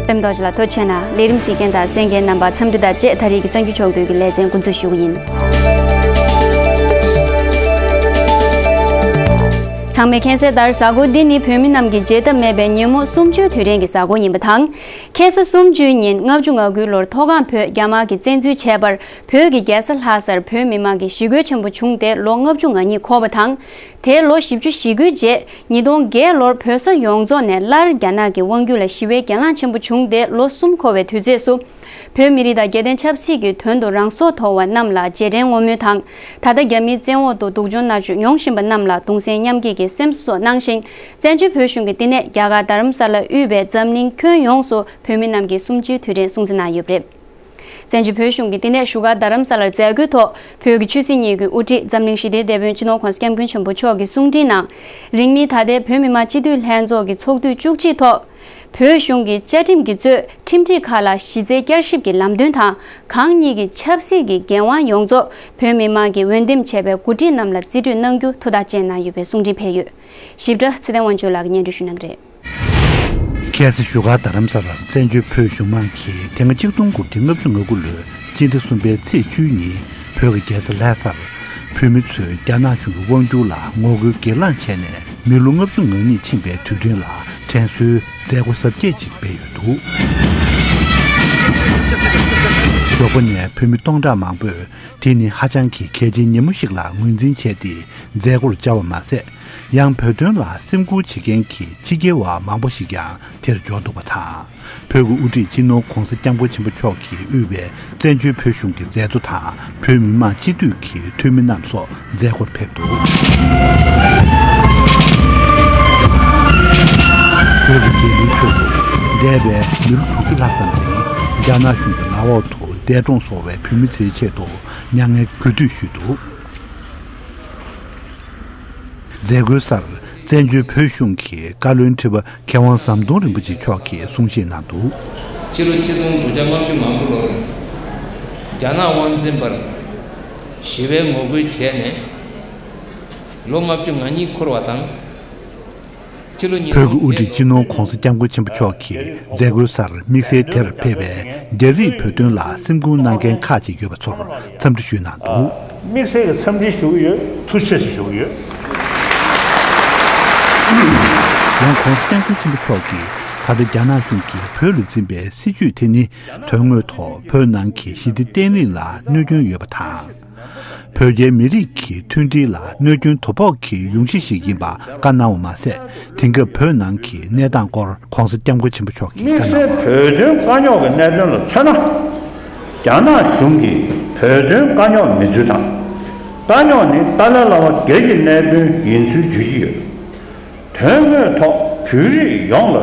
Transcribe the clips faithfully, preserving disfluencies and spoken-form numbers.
པད་མ་རྡོ་རྗེ་ལགས་ཐུགས་རྗེ་ཆེ་གནང་། ལས་རིམ་གཟིགས་མཁན་དང་གསན་མཁན་རྣམ་པ་འཚམས་འདྲི་དང་བཅས། ད་རེས་ཀྱི་གསར་འགྱུར་ཕྱོགས་བསྡུས་ཀྱི་ལེ་ཚན་འགོ་འཛུགས་ཞུ་གི་ཡིན། ཚང་མས་མཁྱེན་གསལ་ལྟར། གཟའ་འཁོར་འདི་ནི་བོད་མི་རྣམས་ཀྱི་བརྗེད་ཐབས་མེད་པའི་ཉིན་མོ་གསུམ་བཅུའི་དུས་དྲན་གྱི་གཟའ་འཁོར་ཡིན་པ་དང་། ཁ་སང་གསུམ་བཅུའི་ཉིན་ལྔ་བཅུ་ང་དགུའི་ལོར་མཐོ་སྒང་བོད་རྒྱ་དམར་གྱིས་བཙན་འཛུལ་བྱས་པར། བོད་ཀྱི་རྒྱལ་ས་ལྷ་སར་བོད་མི་མང་གིས་ཞི་རྒོལ་ཆེན་པོ་བྱུང་སྟེ་ལོ་ལྔ་བཅུ་ང་གཉིས་འཁོར་བ་དང་། དེའི་ལོ་བཞི་བཅུ་ཞེ་དགུའི་རྗེས་ཉིས་སྟོང་བརྒྱད་ལོར་བོད་ས་ཡོངས་རྫོགས་ནས་སླར་རྒྱ་ནག་གི་དབང་སྒྱུར་ལ་ཞི་བའི་གྱེན་ལངས་ཆེན་པོ་བྱུང་སྟེ་ལོ་གསུམ་འཁོར་བའི་དུས་ཚེས་སུ། བོད་མི་རིགས་དང་རྒྱལ་བསྟན་ཆབ་སྲིད་ཀྱི་དོན་དུ་རང་སྲོག་དོར་བ་རྣམས་ལ་རྗེས་དྲན་བསྔོ་སྨོན་དང་། ད་ལྟ་རྒྱ་མིའི་བཙན་འོག་ཏུ་སྡུག་སྦྱོང་མནར་གཅོད་མྱོང་བཞིན་པ་རྣམས་ལ་གདུང་སེམས་མཉམ་སྐྱེད་ཀྱི་སེམས་གསོ་གནང་ཞིང་། བཙན་བྱོལ་བོད་གཞུང་གི་བསྟི་གནས་རྒྱ་གར་རྡ་རམ་ས་ལ་དབུས་པའི་འཛམ་གླིང་ཁྱོན་ཡོངས་སུ་བོད་མི་རྣམས་ཀྱིས་གསུམ་བཅུའི་དུས་དྲན་སྲུང་བརྩི་གནང་ཡོད་པ་རེད། བཙན་བྱོལ་བོད་གཞུང་གི་བསྟི་གནས་བཞུགས་སྒར་རྡ་རམ་ས་ལར་མཛད་སྒོའི་ཐོག་བོད་ཀྱི་ཆོས་སྲིད་གཉིས་ཀྱི་དབུ་ཁྲིད་འཛམ་གླིང་ཞི་བདེའི་དེད་དཔོན་སྤྱི་ནོར་༧གོང་ས་༧སྐྱབས་མགོན་ཆེན་པོ་མཆོག་གི་གསུང་འཕྲིན་ནང་། རིང་མིན་ད་ལྟའི་བོད་མི་མང་སྤྱི་འཐུས་ལྷན་ཚོགས་ཀྱི་ཚོགས་དུས་བཅུ་གཅིག་ཐོག་བོད་གཞུང་གི་བཅའ་ཁྲིམས་ཀྱིས་གཙོས་ཁྲིམས་སྒྲིག་ཁག་ལ་གཞི་རྩའི་བསྐྱར་ཞིབ་ཀྱི་ལམ་སྟོན་དང་། གང་ཉིད་ཀྱི་ཆབ་སྲིད་ཀྱི་འགན་དབང་ཡོངས་རྫོགས་བོད་མི་མང་གིས་འོས་འདེམས་བྱས་པའི་འགོ་ཁྲིད་རྣམས་ལ་རྩིས་སྤྲོད་གནང་རྒྱུ་ཐུགས་ཐག་བཅད་གནང་ཡོད་པའི་གསུང་འཕྲིན་ཕེབས་ཡོད། ཞིབ་ཕྲ་ཚེ་བརྟན་དབང་ཕྱུག་ལགས་ཀྱིས་སྙན་སྒྲོན་ཞུ་གནང་གི་རེད། ཁ་སང་བཞུགས་སྒར་རྡ་རམ་ས་ལར་བཙན་བྱོལ་བོད་གཞུང་མང་གིས་དེ་སྔ་ཆིག་སྟོང་དགུ་བརྒྱ་ལྔ་བཅུ་ང་དགུ་ལོའི་སྤྱི་ཟླ་གསུམ་པའི་ཚེས་བཅུའི་ཉིན་བོད་ཀྱི་རྒྱལ་ས་ལྷ་སར་བོད་མི་ཚོས་རྒྱ་ནག་གཞུང་གི་དབང་སྒྱུར་ལ་ངོ་རྒོལ་གྱེན་ལངས་བྱས་ནས་མི་ལོ་ལྔ་བཅུ་ང་གཉིས་ཕྱིན་པའི་དུས་དྲན་ལ་དྲན་གསོའི་མཛད་སྒོ་གཟབ་རྒྱས་ཅིག་སྤེལ་ཡོད་འདུག་ཞོགས་པ་ནས་བོད་མི་སྟོང་ཕྲག་མང་པོས་དེ་ནི་ཧ་ཅང་གི་གལ་ཆེའི་ཉིན་མོ་ཞིག་ལ་ངོས་འཛིན་བྱས་ཏེ་མཛད་སྒོར་བཅར་བ་མ་ཟད། ཡང་བོད་དོན་ལ་སེམས་ཁུར་བྱེད་མཁན་གྱི་ཕྱི་རྒྱལ་བ་མང་པོ་ཞིག་ཀྱང་དེར་འབྱོར་འདུག་པ་དང་། བོད་ཀྱི་དབུ་ཁྲིད་སྤྱི་ནོར་༧གོང་ས་༧སྐྱབས་མགོན་ཆེན་པོ་མཆོག་གིས་དབུས་པའི་བཙན་བྱོལ་བོད་གཞུང་གི་མཛད་གཙོ་དང་བོད་མི་མང་སྤྱི་འཐུས་ཀྱི་འཐུས་མི་རྣམས་སོགས་མཛད་སྒོར་ཕེབས་འདུག་བོད་ཀྱི་རྒྱལ་གླུའི་ཁྲོད་དུ་འདས་པའི་མི་ལོ་དྲུག་ཅུ་ལྷག་ཙམ་རིང་རྒྱ་ནག་གཞུང་གི་ལག་འོག་ཏུ་འདས་གྲོངས་སོང་བའི་བོད་མི་ཚོའི་ཆེད་དུ་མྱ་ངན་གུས་འདུད་ཞུས་འདུག་མཛད་སྒོའི་སར་བཙན་བྱོལ་བོད་གཞུང་གི་བཀའ་བློན་ཁྲི་པ་མཁས་དབང་ཟམ་གདོང་རིན་པོ་ཆེ་མཆོག་གིས་གསུང་བཤད་གནང་འདུག་སྤྱི་ལོ་ཆིག་སྟོང་དྲུག་བརྒྱ་ལྔ་བཅུ་ང་དགུ་ལོར་རྒྱ་ནག་དབང་འཛིན་པར་ཞི་བའི་ངོ་རྒོལ་བྱས་ནས་ལོ་ལྔ་བཅུ་ང་གཉིས་འཁོར་བ་དང་། བོད་ཀྱི་དབུ་ཁྲིད་སྤྱི་ནོར་༧གོང་ས་༧སྐྱབས་མགོན་ཆེན་པོ་མཆོག་གིས་མཛད་སྒོའི་སར་དམིགས་བསལ་དེར་ཕེབས་པའི་རྒྱ་རིགས་བོད་དོན་ལ་སེམས་ཁུར་གནང་མཁན་ཁག་ཅིག་ཡོད་པ་ཚོར་འཚམས་འདྲི་ཞུས་གནང་འདུག་དམིགས་བསལ་གྱི་འཚམས་འདྲི་ཞུ་གི་ཡོད། ཐུགས་རྗེ་ཆེ་ཞུ་གི་ཡོད། ཡང་༧གོང་ས་༧སྐྱབས་མགོན་ཆེན་པོ་མཆོག་གིས་ད་ལྟ་རྒྱ་ནག་གཞུང་གིས་བོད་ལ་འཛིན་པའི་སྲིད་བྱུས་དེ་ནི་དོན་དངོས་ཐོག་བོད་ནང་གི་ཞི་བདེ་བརྟན་ལྷིང་ལ་གནོད་སྐྱོན་ཡོད་པ་དང་། བོད་རྒྱའི་མི་རིགས་ཀྱི་མཐུན་སྒྲིལ་ལ་གནོད་སྐྱོན་དོ་ཕོག་གི་ཡོང་གཞི་ཞིག་ཡིན་པ་བཀའ་གནང་བ་མ་ཟད། དེང་སྐབས་བོད་ནང་གི་གནས་སྟངས་སྐོར་༧གོང་ས་༧སྐྱབས་མགོན་ཆེན་པོ་མཆོག་གིས་བཀའ་དམིགས་བསལ་གནང་བ། བོད་དོན་དཀའ་རྙོག་གི་གནད་དོན་ལ་མཚོན་ན། རྒྱ་ནག་གཞུང་གིས་བོད་དོན་དཀའ་རྙོག་མིན་ཚུལ་དང་། དཀའ་རྙོག་ནི་ཏཱ་ལའི་བླ་མ་སྒེར་གྱི་གནད་དོན་ཡིན་ཚུལ་བརྗོད་ཀྱི་ཡོད། དོན་དངོས་ཐོག་བོད་རིགས་ཡོངས་ལ་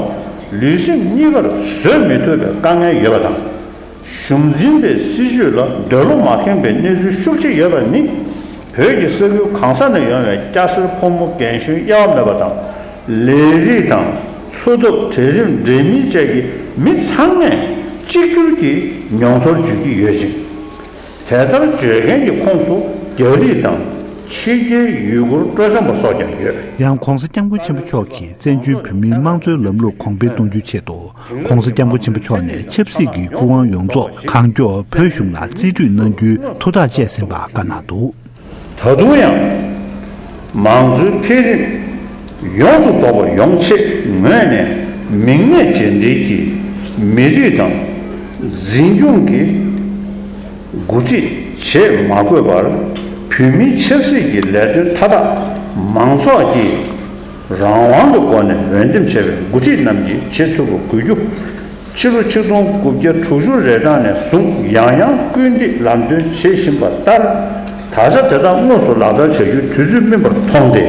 ལུས་སེམས་གཉིས་ཀར་བཟོད་མི་ཐུབ་པའི་དཀའ་ངལ་ཡོད་པ་དང་། གཞུང་འཛིན་པའི་སྲིད་བྱུས་ལ་འདོད་བློ་མ་ཁེངས་པའི་གནས་ཚུལ་ཤུགས་ཆེ་ཡོད་པ་ནི། བོད་ཀྱི་ས་ཁུལ་གང་ས་ནས་ཡོང་བའི་སྐྱ་སེར་ཕོ་མོ་རྒན་གཞོན་དབྱེ་བ་མེད་པ་དང་། ལས་རིགས་དང་འཚོ་ཐབས་གྲལ་རིམ་འབྲེལ་མིན་བཅས་ཀྱི་མི་ཚང་མས་གཅིག་གྱུར་གྱིས་མྱོང་ཚོར་བརྗོད་ཀྱི་ཡོད་ཅིང་། དེ་ལྟར་བརྗོད་མཁན་གྱི་ཁོངས་སུ་རྒྱ་རིགས་དང་ཕྱི་རྒྱལ་ཡུལ་སྐོར་སྤྲོ་འཆམ་པ་སོགས་ཀྱང་ཡོད། ཡང་༧གོང་ས་༧སྐྱབས་མགོན་ཆེན་པོ་མཆོག་གིས་བཙན་བྱོལ་བོད་མིའི་དམངས་གཙོའི་ལམ་ལུགས་གོང་འཕེལ་གཏོང་རྒྱུའི་ཆེད་དུ་༧གོང་ས་༧སྐྱབས་མགོན་ཆེན་པོ་མཆོག་ནས་ཆབ་སྲིད་ཀྱི་སྐུ་དབང་ཡོངས་རྫོགས་གང་མགྱོགས་བོད་གཞུང་ལ་རྩིས་སྤྲོད་གནང་རྒྱུའི་ཐུགས་ཐག་བཅད་ཟིན་པ་བཀའ་གནང་འདུག་ད་དུང་ཡང་མང་གཙོའི་འཕེལ་རིམ་ཡོངས་སུ་རྫོགས་པ་ཡོང་ཆེད་ངོས་ནས་མིང་གནས་རྗེས་འབྲེལ་གྱིས་མི་རིགས་དང་འཛིན་སྐྱོང་གི་འགོ་ཁྲིད་བྱེད་མ་དགོས་པར་བོད་མིའི་ཆབ་སྲིད་ཀྱི་ལས་དོན་མཐའ་དག་མང་ཚོགས་ཀྱིས་རང་དབང་གི་སྒོ་ནས་འོས་འདེམས་བྱས་པའི་འགོ་ཁྲིད་རྣམས་ཀྱིས་བྱེད་ཐུབ་པ་དགོས་རྒྱུ། ཕྱི་ལོ་ཆིག་སྟོང་དགུ་བརྒྱ་དྲུག་ཅུ་རེ་གྲངས་ནས་བཟུང་ཡང་ཡང་སྐུལ་འདེད་ལམ་སྟོན་བྱེད་བཞིན་པ་ལྟར། ད་ཆ་དེ་དག་དངོས་སུ་ལག་བསྟར་བྱ་རྒྱུའི་དུས་ཚོད་སྨིན་པར་མཐོང་སྟེ།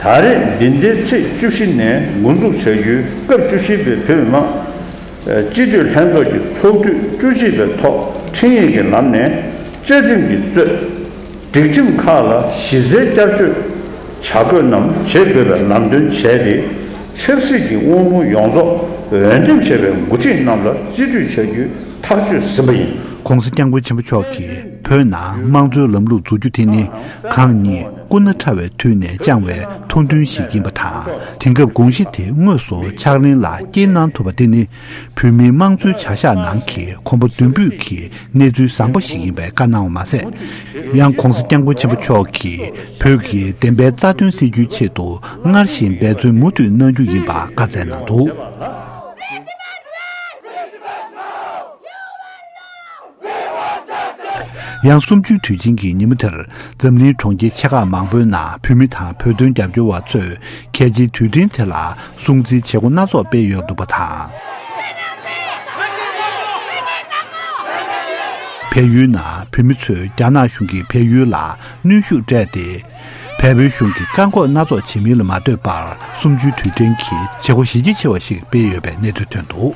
ད་རེས་འདི་ཟླའི་ཚེས་བཅུ་བཞི་ནས་འགོ་འཛུགས་བྱ་རྒྱུའི་སྐབས་བཅུ་བཞི་པའི་བོད་མི་མང་སྤྱི་འཐུས་ལྷན་ཚོགས་ཀྱི་ཚོགས་དུས་བཅུ་གཅིག་པའི་ཐོག་འཕྲིན་ཡིག་གི་ལམ་ནས་བཅའ་ཁྲིམས་ཀྱིས་གཙོས། སྒྲིག་ཁྲིམས་ཁག་ལ་གཞི་རྩའི་བསྐྱར་བཅོས་བྱ་དགོས་རྣམས་བྱེད་དགོས་པའི་ལམ་སྟོན་བྱས་ཏེ། ཆབ་སྲིད་ཀྱི་དབང་ལུང་ཡོངས་རྫོགས་འོས་འདེམས་བྱས་པའི་འགོ་ཁྲིད་རྣམས་ལ་རྩིས་སྤྲོད་བྱ་རྒྱུའི་ཐག་གཅོད་ཟིན་པ་ཡིན། ༸གོང་ས་༸སྐྱབས་མགོན་ཆེན་པོ་མཆོག་གིས་ བོད་ནང་དམངས་གཙོའི་ལམ་ལུགས་འཛུགས་རྒྱུ་དེ་ནི་གང་ཉིད་སྐུ་ན་ཕྲ་བའི་དུས་ནས་བཅངས་པའི་ཐུགས་འདུན་ཞིག་ཡིན་པ་དང་། དེང་སྐབས་དགོངས་གཞི་དེ་དངོས་སུ་ཕྱག་ལེན་ལ་བསྐྱེད་གནང་ཐུབ་པ་དེ་ནི་བོད་མིའི་དམངས་གཙོའི་བྱ་གཞག་ནང་གི་གོམ་པ་མདུན་སྤོས་ཀྱི་གནས་ཚུལ་བཟང་པོ་ཞིག་ཡིན་པའི་བཀའ་གནང་བ་མ་ཟད། ཡང་༧གོང་ས་༧སྐྱབས་མགོན་ཆེན་པོ་མཆོག་གིས་བོད་ཀྱི་བདེན་པའི་རྩ་དོན་སེལ་རྒྱུའི་ཆེད་དུ་སྔར་བཞིན་འབད་བརྩོན་མུ་མཐུད་གནང་རྒྱུ་ཡིན་པ་བཀའ་སྩལ་གནང་འདུག། ཡང་གསུམ་བཅུའི་དུས་ཆེན་གྱི་ཉིན་མོ་དེར་འཛམ་གླིང་གྲོང་ཁྱེར་ཆེ་ཁག་མང་པོའི་ནང་བོད་མི་དང་བོད་དོན་རྒྱབ་སྐྱོར་བ་ཚོས་གལ་ཆེའི་དུས་དྲན་དེ་ལ་སྲུང་བརྩིའི་བྱེད་སྒོ་སྣ་ཚོགས་སྤེལ་ཡོད་འདུག་པ་དང་། བལ་ཡུལ་ནང་བོད་མི་ཚོས་རྒྱ་ནག་གཞུང་གིས་བལ་ཡུལ་ལ་གནོན་ཤུགས་སྤྲད་དེ། བལ་པོའི་གཞུང་གིས་བཀག་འགོག་སྣ་ཚོགས་བྱེད་མིན་ལ་མ་ལྟོས་པར་གསུམ་བཅུའི་དུས་དྲན་གྱི་བྱེད་སྒོ་གཞི་རྒྱ་ཆེ་བ་ཞིག་སྤེལ་ཡོད་པའི་གནས་ཚུལ་ཐོན་འདུག།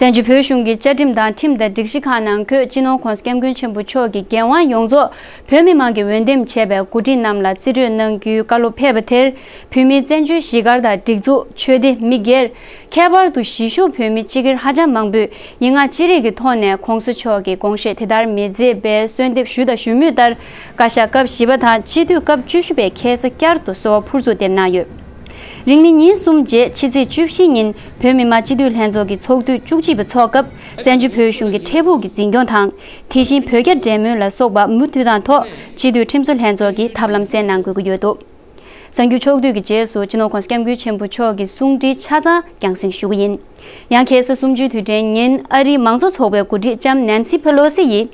བཙན་བྱོལ་བོད་གཞུང་གི་བཅའ་ཁྲིམས་དང་ཁྲིམས་དང་སྒྲིག་གཞི་ཁག་ནང་འཁོད་སྤྱི་ནོར་༧གོང་ས་༧སྐྱབས་མགོན་ཆེན་པོ་མཆོག་གི་འགན་དབང་ཡོངས་རྫོགས་བོད་མི་མང་གིས་འོས་འདེམས་བྱས་པའི་འགོ་ཁྲིད་རྣམས་ལ་རྩིས་སྤྲོད་གནང་རྒྱུའི་བཀའ་སློབ་ཕེབས་པ་དེར། བོད་མིའི་བཙན་བྱོལ་གཞིས་སྒར་དང་སྒྲིག་འཛུགས། ཆོས་སྡེ། མི་སྒེར། ཁྱད་པར་དུ་གཞིས་བཞུགས་བོད་མི་སྤྱི་སྒེར་ཧ་ཅང་མང་པོས་ཡིག་ངག་ཅི་རིགས་ཀྱི་ཐོག་ནས་༧གོང་ས་མཆོག་གི་དགོངས་བཞེད་དེ་ལྟར་མི་མཛད་པའི་གསོལ་འདེབས་ཞུས་དང་ཞུ་མུས་ལྟར། བཀའ་ཤག་སྐབས་བཞི་པ་དང་སྤྱི་འཐུས་སྐབས་བཅུ་བཞི་པའི་ཁ་ས་བསྐྱར་དུ་གསོལ་བ་ཕུར་ཚུགས་འདེབས་གནང་ཡོད། རིང་མིན་ཉིན་གསུམ་རྗེས་ཕྱི་ཚེས་བཅུ་བཞི་ཉིན་བོད་མི་མང་སྤྱི་འཐུས་ལྷན་ཚོགས་ཀྱི་ཚོགས་དུས་བཅུ་གཅིག་པ་འཚོགས་སྐབས། བཙན་བྱོལ་བོད་གཞུང་གི་འཕྲལ་ཕུགས་ཀྱི་འཛིན་སྐྱོང་དང་། དེ་བཞིན་བོད་རྒྱ་འབྲེལ་མོལ་ལ་སོགས་པ་མུ་མཐུད་དང་ཐོག་སྤྱི་འཐུས་ཁྲིམས་བཟོ་ལྷན་ཚོགས་ཀྱིས་ཐབས་ལམ་བཙན་གནང་དགོས་ཀྱི་ཡོད་འདུག། གསར་འགྱུར་ཕྱོགས་བསྡུས་ཀྱི་རྗེས་སུ་སྤྱི་ནོར་༧གོང་ས་༧སྐྱབས་མགོན་ཆེན་པོ་མཆོག་གི་གསུང་འཕྲིན་ཆ་ཚང་རྒྱང་སྲིང་ཞུ་གི་ཡིན། ཡང་ཁ་སང་གསུམ་བཅུའི་དུས་དྲན་ཉིན་ཨ་རིའི་མང་གཙོ་ཚོགས་པའི་འགོ་ཁྲིད་ལྕམ་ནན་སི་ཕེ་ལོ་སི་ཡིས།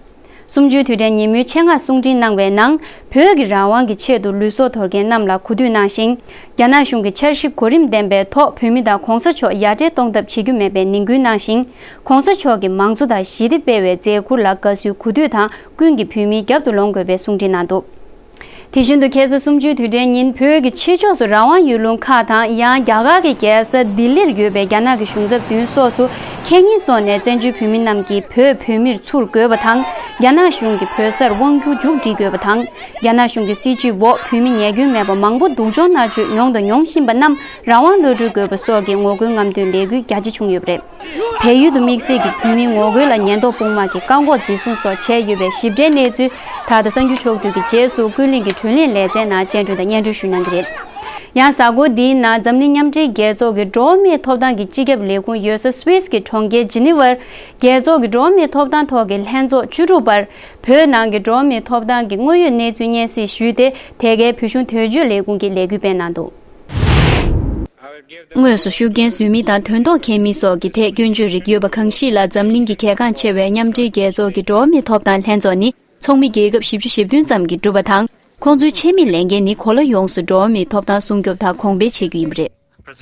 གསུམ་བཅུའི་དུས་དྲན་ཉིན་མོའི་ཆེད་མངགས་གསུང་འཕྲིན་གནང་བའི་ནང་། བོད་ཀྱི་རང་དབང་གི་ཆེད་དུ་ལུས་སྲོག་དོར་མཁན་རྣམས་ལ་གུས་འདུད་གནང་ཞིང་། རྒྱ་ནག་གཞུང་གི་འཆར་གཞི་གོ་རིམ་ལྡན་པའི་ཐོག་བོད་མི་དང་༧གོང་ས་མཆོག་ཡར་འཕྲད་གཏོང་ཐབས་བྱེད་རྒྱུ་མེད་པའི་ནན་སྐུལ་གནང་ཞིང་། ༧གོང་ས་མཆོག་གི་མང་གཙོ་དང་ཞི་བདེ་སྤེལ་བའི་མཛད་ཁུར་ལ་དགའ་བསུའི་གུས་འདུད་དང་ཀུན་གྱིས་བོད་མིའི་རྒྱབ་ཏུ་ལོངས་དགོས་པའི་གསུང་འཕྲིན་གནང་འདུག། དེ་བཞིན་དུ་ཁ་སང་གསུམ་བཅུའི་དུས་དྲན་ཉིན་བོད་ཀྱི་ཕྱི་ཕྱོགས་སུ་རང་དབང་ཡུལ་ལུང་ཁག་དང་། ཡང་རྒྱ་གར་གྱི་རྒྱལ་ས་ལྡི་ལིར་ཡོད་པའི་རྒྱ་ནག་གི་གཞུང་ཚབ་མདུན་སོགས་སུ་ཁེ་ཉིན་སོགས་ནས་བཙན་བྱོལ་བོད་མི་རྣམས་ཀྱིས་བོད་བོད་མིར་ཚུར་དགོས་པ་དང་། རྒྱ་ནག་གཞུང་གིས་བོད་སར་དབང་བསྒྱུར་མཇུག་སྒྲིལ་དགོས་པ་དང་། རྒྱ་ནག་གཞུང་གི་སྲིད་བྱུས་འོག་བོད་མི་ཉེས་སྐྱོན་མེད་པ་མང་པོ་སྡུག་སྦྱོང་མནར་གཅོད་མྱོང་དང་མྱོང་བཞིན་པ་རྣམས་རང་དབང་གློད་གྲོལ་དགོས་པ་སོགས་ཀྱི་ངོ་རྒོལ་རྔམ་སྟོན་ལས་འགུལ་རྒྱ་ཆེ་བྱུང་ཡོད་པ་རེད། བལ་ཡུལ་དུ་དམིགས་བསལ་གྱིས་བོད་མིའི་ངོ་རྒོལ་ལ་ཉེན་རྟོག་དཔུང་དམག་གིས་བཀག་འགོག་འཛིན་བཟུང་སོགས་བྱས་ཡོད་པའི་ཞིབ་ཕྲའི་གནས་ཚུལ། ད་ལྟ་གསར་འགྱུར་ཕྱོགས་བསྡུས་ཀྱི་རྗེས་སུ་ཀུན་གླེང་གི་དྲུང་ལས་ལེ་ཚན་ནང་སྤྱན་སྤྲོད་དང་སྙན་སྒྲོན་ཞུ་གནང་གི་རེད། ཡང་གཟའ་འཁོར་འདིའི་ནང་འཛམ་གླིང་མཉམ་འབྲེལ་རྒྱལ་ཚོགས་ཀྱི་འགྲོ་བ་མིའི་ཐོབ་ཐང་གི་སྤྱི་ཁྱབ་ལས་ཁུངས་ཡོད་ས་སུད་སི་གི་གྲོང་ཁྱེར་ཇི་ནི་ཝར། རྒྱལ་ཚོགས་ཀྱི་འགྲོ་བ་མིའི་ཐོབ་ཐང་ཐོག་གི་ལྷན་ཚོགས་བཅུ་དྲུག་པར། བོད་ནང་གི་འགྲོ་བ་མིའི་ཐོབ་ཐང་གི་དངོས་ཡོད་གནས་ཚུལ་སྙན་སེང་ཞུས་ཏེ། དེ་གའི་བོད་གཞུང་དོན་གཅོད་ལས་ཁུངས་ཀྱིས་ལས་འགུལ་སྤེལ་གནང་འདུག། དངོས་སུ་ཤུགས་རྐྱེན་བཟོ་མི་དང་དོན་རྟོགས་འཁྱེར་མི་སོགས་ཀྱི་ཐད་སྐྱོན་བརྗོད་རིགས་ཡོད་པ་གང་ཞིག་ལ་འཛམ་གླིང་གི་གལ་འགངས་ཆེ་བའི་མཉམ་འབྲེལ་རྒྱལ་ཚོགས་ཀྱི་འགྲོ་བ་མིའི་ཐོབ་ཐང་ལྷན་ཚོགས་ནི་ཚོགས་མི་རྒྱལ་ཁབ་བཞི་བཅུ་ཞེ་བདུན་ཙམ་གྱིས་གྲུབ་པ་དང་། ཁོང་ཚོའི་ཆེད་མིའི་ལས་འགན་ནི་གོ་ལ་ཡོངས་སུ་འགྲོ་བ་མིའི་ཐོབ་ཐང་སྲུང་སྐྱོབ་དང་གོང་འཕེལ་བྱེད་རྒྱུ་ཡིན་པ་རེད།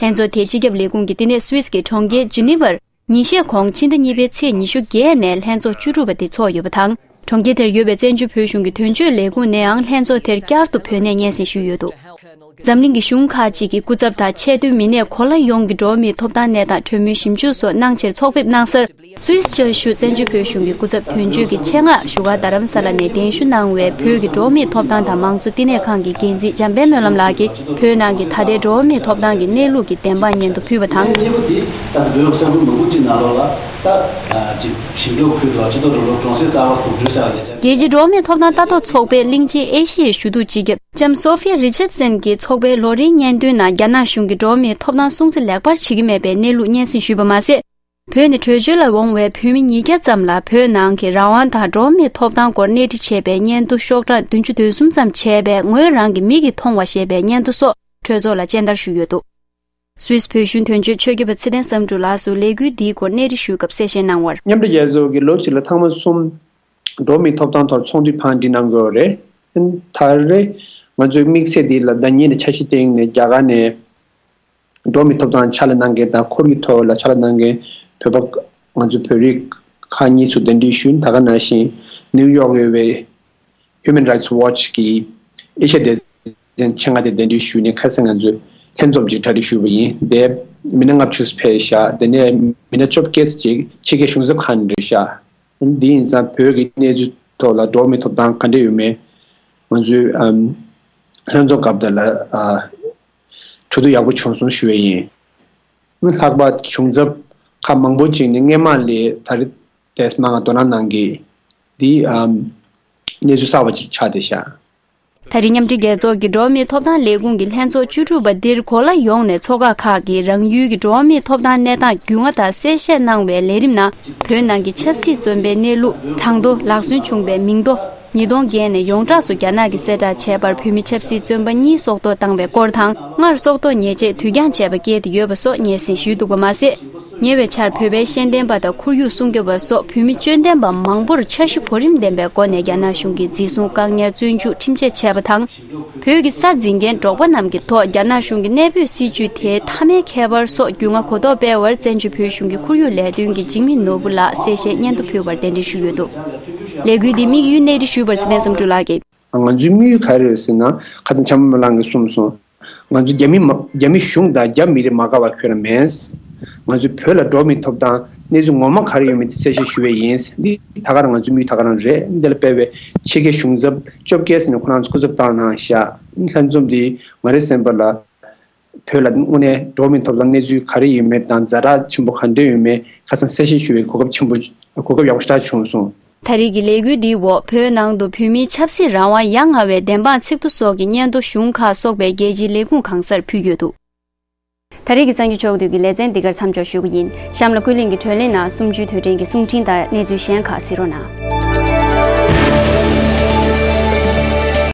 ལྷན་ཚོགས་དེའི་སྤྱི་ཁྱབ་ལས་ཁུངས་ཀྱིས་འདི་ནས་སུད་སི་གི་གྲོང་ཁྱེར་ཇི་ནི་ཝར། ཉིན་ཤས་གོང་ཕྱི་ཟླ་གཉིས་པའི་ཚེས་ཉི་ཤུ་བརྒྱད་ནས་ལྷན་ཚོགས་བཅུ་དྲུག་པ་དེ་འཚོགས་ཡོད་པ་དང་། གྲོང་ཁྱེར་དེར་ཡོད་པའི་བཙན་བྱོལ་བོད་གཞུང་གི་དོན་གཅོད་ལས་ཁུངས་ནས་ཡང་ལྷན་ཚོགས་དེར་བསྐྱར་དུ་བོད་གནས་སྙན་སེང་ཞུས་ཡོད་འདུག། འཛམ་གླིང་གི་གཞུང་ཁག་ཅིག་གི་སྐུ་ཚབ་དང་ཆེས་མཐོའི་མི་སྣས་གོ་ལ་ཡོངས་ཀྱི་འགྲོ་བ་མིའི་ཐོབ་ཐང་གནས་སྟངས་གྲོས་མོལ་ཞིབ་འཇུག་སོགས་གནང་ཕྱིར་ཚོགས་ཕེབས་གནང་སར། སུད་སི་བཅའ་བཞུགས་བཙན་བྱོལ་བོད་གཞུང་གི་སྐུ་ཚབ་དོན་གཅོད་ཀྱི་ཆེད་མངགས་བཞུགས་སྒར་རྡ་རམ་ས་ལ་ནས་གདན་ཞུ་གནང་བའི་བོད་ཀྱི་འགྲོ་བ་མིའི་ཐོབ་ཐང་དང་མང་གཙོ་བསྟི་གནས་ཁང་གི་འགན་འཛིན་འཇམ་དཔལ་སྨོན་ལམ་ལགས་ཀྱིས་བོད་ནང་གི་ད་ལྟའི་འགྲོ་བ་མིའི་ཐོབ་ཐང་གི་གནས་ལུགས་ཀྱི་བདེན་དཔང་སྙན་ཐོ་ཕུལ་བ་དང་། རྒྱལ་སྤྱིའི་འགྲོ་བ་མིའི་ཐོབ་ཐང་ལྟ་རྟོག་ཚོགས་པའི་གླིང་ཆེན་ཨེ་ཤི་ཡའི་ཞུ་གཏུག་སྤྱི་ཁྱབ་ལྕམ་སོ་ཧྥི་ཡ་རི་ཆར་ཌི་སན་གྱིས་ཚོགས་པའི་ལོ་རེའི་སྙན་ཐོའི་ནང་རྒྱ་ནག་གཞུང་གིས་འགྲོ་བ་མིའི་ཐོབ་ཐང་སྲུང་བརྩི་ལེགས་པར་བྱེད་ཀྱི་མེད་པའི་གནས་ལུགས་སྙན་སེང་ཞུས་པ་མ་ཟད། བོད་ནས་བྲོས་བྱོལ་ལ་འོང་བའི་བོད་མི་ཉིས་བརྒྱ་ཙམ་ལ་བོད་ནང་གི་རང་དབང་དང་འགྲོ་བ་མིའི་ཐོབ་ཐང་སྐོར་གནས་འདྲི་བྱས་པའི་སྙན་ཐོ་ཤོག་གྲངས་བདུན་ཅུ་དོན་གསུམ་ཙམ་བྱས་པའི་ངོས་རང་གི་མིག་གིས་མཐོང་བ་ཞེས་པའི་སྙན་ཐོ་སོགས་གྲོས་ཚོགས་ལ་སྤྱན་བསྟར་ཞུས་ཡོད་འདུག། སུད་སི་བོད་གཞུང་དོན་གཅོད་ཆོས་སྐྱབས་པ་ཚེ་བརྟན་བསམ་གྲུབ་ལགས་སུ་ལས་འགུལ་འདིའི་སྐོར་གནས་འདྲི་ཞུས་སྐབས་གསལ་བཤད་གནང་བར། མཉམ་འབྲེལ་རྒྱལ་ཚོགས་ཀྱིས་ལོ་གཅིག་ལ་ཐེངས་མ་གསུམ་འགྲོ་བ་མིའི་ཐོབ་ཐང་ཐོག་ཚོགས་འདུ་ཕར་འགྲིག་གནང་དགོས་པ་རེད། ད་རེས་ང་ཚོའི་དམིགས་བསལ་འདི་ལ་ཟླ་ཉིན་ནས་འཆར་གཞི་བཏིང་ནས་རྒྱ་གར་ནས། འགྲོ་བ་མིའི་ཐོབ་ཐང་ཕྱག་ལས་གནང་མཁན་དང་ཁོར་ཡུག་ཐོག་ལ་ཕྱག་ལས་གནང་མཁན་བོད་པ་ང་ཚོ་བོད་རིགས་ཁག་གཉིས་ཚོ་གདན་འདྲེན་ཞུས། ད་ག་ནང་བཞིན་ནིའུ་ཡོག་ཡོད་པའི་Human Rights Watch གི་ཨེ་ཤ་ཡ་སྡེ་ཚན་ཆེད་མངགས་དེ་གདན་འདྲེན་ཞུས་ནས་ཁ་སང་ང་ཚོ་ལྷན་ཚོགས་ཅིག་གྲ་སྒྲིག་ཞུས་པ་ཡིན། དེ་མི་སྣ་ལྔ་བཅུ་ཕེབས་ཤག། དེ་ནས་མི་སྣ་བཅོ་བརྒྱད་ཅིག་ཕྱི་རྒྱལ་གཞུང་ཚབ་ཁང་ནས་རེད་ཤག། འདི་ཡིན་ཙང་བོད་ཀྱི་གནས་ཚུལ་ཐོག་ལ་འགྲོ་བ་མིའི་ཐོབ་ཐང་ག་འདྲ་ཡོད་མེད་ང་ཚོའི་ཨམ་ལྷན་ཚོགས་སྐབས་དེ་ལ་ཨ་གྲོས་བསྡུར་ཡག་པོ་བྱུང་སོང་ཞུ་ཡས་ཡིན། ལྷག་པར་གཞུང་ཚབ་ཁག་མང་པོ་ཅིག་ནས་སྔས་མ་ལས་ད་རེས་དེ་མང་ང་དོ་སྣང་གནང་གི་འདི་ཨམ་ གནས་ཚུལ་གསར་པ་ཅིག་ཆགས་བསྡད་ཤག། ད་རེས་མཉམ་འབྲེལ་རྒྱལ་ཚོགས་ཀྱི་འགྲོ་བ་མིའི་ཐོབ་ཐང་ལས་ཁུངས་ཀྱི་ལྷན་ཚོགས་བཅུ་དྲུག་པ་འདིར་གོ་ལ་ཡོངས་ནས་ཚོགས་ཁག་ཁག་གིས་རང་ཡུལ་གྱི་འགྲོ་བ་མིའི་ཐོབ་ཐང་གནས་སྟངས་རྒྱུས་མངའ་དང་གསལ་བཤད་གནང་བའི་ལས་རིམ་ནང་། བོད་ནང་གི་ཆབ་སྲིད་བཙོན་པའི་གནས་ལུགས། གྲངས་ཐོ། ལག་སོན་བྱུང་བའི་མིང་ཐོ། ཉིས་སྟོང་བརྒྱད་ནས་ཡོངས་གྲགས་སུ་རྒྱ་ནག་གིས་གསལ་བསྒྲགས་བྱས་པར་བོད་མི་ཆབ་སྲིད་བཙོན་པ་གཉིས་སྲོག་ཐོག་བཏང་བའི་སྐོར་དང་། སྔར་སྲོག་ཐོག་ཉེས་ཆད་དུས་འགྱངས་བྱས་པ་བཀལ་ཏེ་ཡོད་པ་སོགས་སྙན་སེང་ཞུས་འདུག་པ་མ་ཟད། ཉེ་བའི་ཆར་བོད་པའི་ཤེས་ལྡན་པ་དང་ཁོར་ཡུག་སྲུང་སྐྱོབ་པ་སོགས་བོད་མི་སྤྱོད་ལྡན་པ་མང་པོར་འཆར་གཞི་གོ་རིམ་ལྡན་པའི་སྒོ་ནས་རྒྱ་ནག་གཞུང་གིས་འཛིན་བཟུང་བཀག་ཉར་བཙོན་འཇུག་ཁྲིམས་ཆད་བྱས་པ་དང་། བོད་ཀྱི་ས་འཛིན་མཁན་འབྲོག་པ་རྣམས་ཀྱི་ཐོག་རྒྱ་ནག་གཞུང་གི་གནས་སྤོས་སྲིད་ཇུས་དེའི་མཐའ་མའི་ཁྱད་པར་སོགས་རྒྱུས་མངའ་གོ་རྟོགས་སྤེལ་བར་བཙན་བྱོལ་བོད་གཞུང་གི་ཁོར་ཡུག་ལས་དོན་གྱི་འཇིགས་མེད་ནོར་བུ་ལགས་གསལ་བཤད་སྙན་ཐོ་ཕུལ་བར་གདན་འདྲེན་ཞུས་ཡོད་འདུག། ལས་འགུལ་འདིའི་དམིགས་ཡུལ་གནད་འདྲི་ཞུས་པར་ཚེ་བརྟན་བསམ་གྲུབ་ལགས་ཀྱིས། ང་ཚོའི་དམིགས་ཡུལ་ག་རེ་རེད་ཟེར་ན། ཁ་སང་བྱམས་པ་རྨི་ལམ་གྱིས་གསུངས་སོང་། ང་ཚོ་རྒྱ་མི་མ་རྒྱ་མི་གཞུང་དང་རྒྱ་མི་རིགས་མ་དགའ་བ་ཁྱོན་ནས་མེད། ང་ཚོའི་བོད་ལ་འགྲོ་བ་མིའི་ཐོབ་ཐང་གནས་ཚུལ་ངོ་མ་ག་རེ་ཡོད་མེད་དེ་གསལ་བཤད་ཞུ་བའི་ཡིན། འདི་ད་ག་རང་ང་ཚོའི་དམིགས་ཡུལ་ད་ག་རང་རེད། འདི་ལ་དཔེ་བའི་ཕྱི་རྒྱལ་གཞུང་ཚབ་བཅོ་བརྒྱད་ཟེར་ནས་ཁོ་རང་ཚོ་སྐུ་ཚབ་བཏང་གནང་ཤག། ལྷན་འཛོམས་འདི་ང་རའི་སེམས་པ་ལ་བོད་ལ་དངོས་གནས་འགྲོ་བ་མིའི་ཐོབ་ཐང་གནས་ཚུལ་ག་རེ་ཡོད་མེད་དང་ཛ་དྲག་ཆེན་པོ་ག་འདྲ་ཡོད་མེད་ཁ་སང་གསལ་བཤད་ཞུ་བའི་གོ་སྐབས་ཆེན་པོ་གོ་སྐབས་ཡག་པོ་ཞེ་དྲག་བྱུང་སོང་། ད་རེས་ཀྱི་ལས་འགུལ་འདིའི་འོག་བོད་ནང་དུ་བོད་མིའི་ཆབ་སྲིད་རང་དབང་ཡ་ང་བའི་བདེན་དཔང་ཚིག་ཐོ་སོགས་ཀྱི་སྙན་ཐོ་གཞུང་ཁག་སོགས་པའི་རྒྱལ་སྤྱིའི་ལས་ཁུངས་གང་སར་ཕུལ་ཡོད་འདུག། ད་རེས་ཀྱི་གསར་འགྱུར་ཕྱོགས་བསྡུས་ཀྱི་ལེ་ཚན་འདི་གར་མཚམས་འཇོག་ཞུ་གི་ཡིན། གཤམ་ལ་ཀུན་གླེང་གི་བགྲོ་གླེང་ནང་གསུམ་བཅུའི་དུས་དྲན་གྱི་གསུང་འཕྲིན་དང་གནས་ཚུལ་གཞན་ཁག་གཟིགས་རོགས་གནང་།